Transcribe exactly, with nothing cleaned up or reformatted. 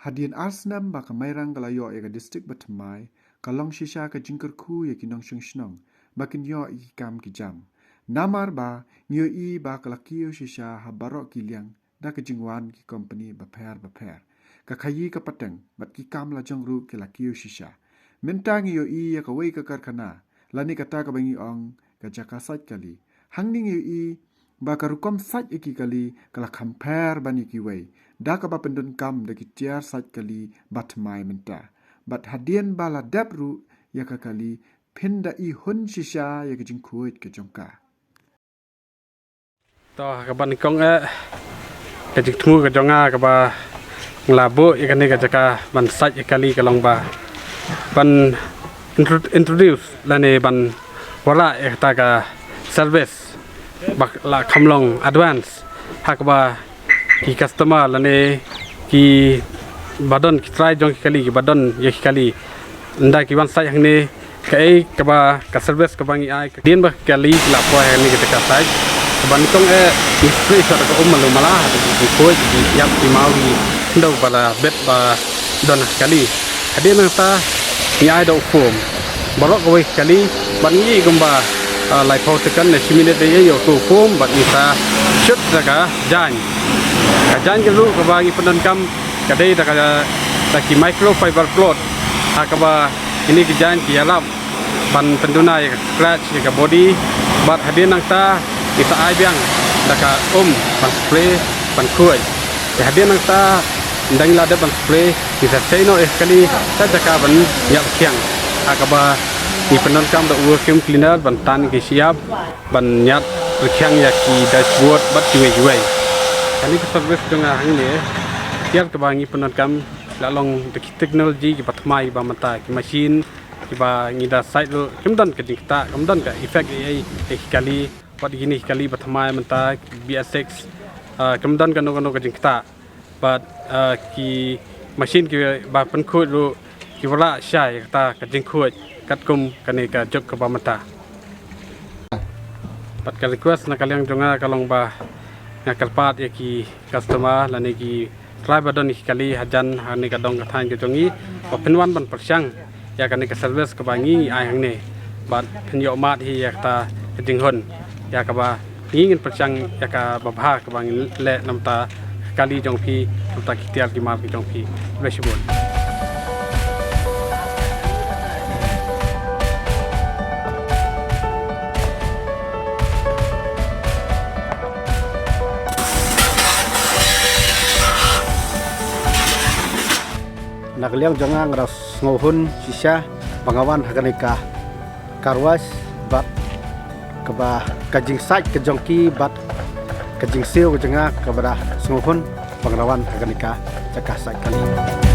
Hadien ar snem ba ka Mairang ka la ïoh ïa ka district bathymmai, ka long shisha ka jingkyrkhu ïa ki nongshong shnong ba kin ïoh ïa ki kam ki jam. Namar ba ngi ïohi ba ka la kiew shisha ha baroh ki liang da ka jingwan ki kompani bapher bapher. Ka khaïi ka pateng bad ki kam la jong ruh ki la kiew shisha. Mynta ngi ïohi ïa kawei ka karkhana, lane kata kaba ngi ong ka jaka sait kali. Hangne ngi ïohi ba ka rukom sait ïa ki kali ka la kham pher ban ïa kiwei, da kaba pyndonkam da ki tiar sait kali bathymmai mynta. Bad hadien ba la dep ruh ïa ka kali, phin da i hun shisha ïa ka jingkhuid ka jong ka. To, ha kaba nyngkong eh, ka jingthmu ka jong nga kaba nga la buh ïa kane ka jaka ban sait ïa kali ka long ba ban intro-, introduce lane ban wallam ïa kata ka service ba la kham long advance, ha kaba ki customer lane ki ba don ki trai jong ki kali, ki ba don ïa ki kali, ynda ki wan sait hangne, kaei kaba ka service kaba ngi ai, ka dien ba kali ki la poi hangne ka jaka sait. Kaba nyngkong eh, ngi spray sa da ka um malu mala, ha ki khuid ki ïap ki maw ki khyndew ba la bet ba don ha kali. Hadien nangta ngi ai da u foam. Baroh kawei kali bad ngi kumba, ah, laiphew second ne shi minit dei ïa u foam bad ngi sa shoot da ka jaiñ. Ka jaiñ ka ruh kaba ngi pyndonkam ka dei da ka, da ki microfiber cloth, ha kaba kine ki jaiñ ki ïalap ban pynduna ïa ka scratch ïa ka body. Bad hadien nangta ngi sa ai biang da ka um ban spray ban khuid. Te hadien nangta ynda ngi la dep ban spray, ngi sa sei noh ïa ka kali sha jaka ban ïap rkhiang, ha kaba ngi pyndonkam da u vacuum cleaner ban tan ki shyiap ban ïap rkhiang ïa ki dashboard bad kiwei kiwei. Kane ka service jong nga hangne, tiar kaba ngi pyndonkam la long da ki technology kiba thymmai ba mynta, ki machine kiba ngi da sait ruh kim don ka jingktah, kim don ka effect ei ei ïa ki kali. Bad kine ki kali ba thymmai mynta, B S six, ah, kim don kano kano ka jingktah. Bad, ah, ki machine kiba pynkhuid ruh ki wallam shai kata ka jingkhuid katkum kane ka juk kaba mynta. Bad ka request na ka liang jong nga ka long ba nga kyrpad ïa ki customer lane ki trai ba don ïa ki kali hajan ha kane ka dong ka thaiñ ka jong ngi, ba phin wan ban pyrshang ïa kane ka service kaba ngi ai hangne. Bad phin ïoh mad hi ïa kata ka jinghun ïa kaba ngi ngin pyrshang ïa kaba bha kaba ngin leh namar ka kali jong phi, namar ki tiar ki mar ki jong phi. Khublei shibun. Na ka liang jong nga nga da sngewhun shisha ba nga wan ha kane ka car wash bad kaba ka jingsait ka jong ki bad ka jingsiew ka jong nga kaba da sngewhun ba nga da wan ha kane ka jaka sait kali.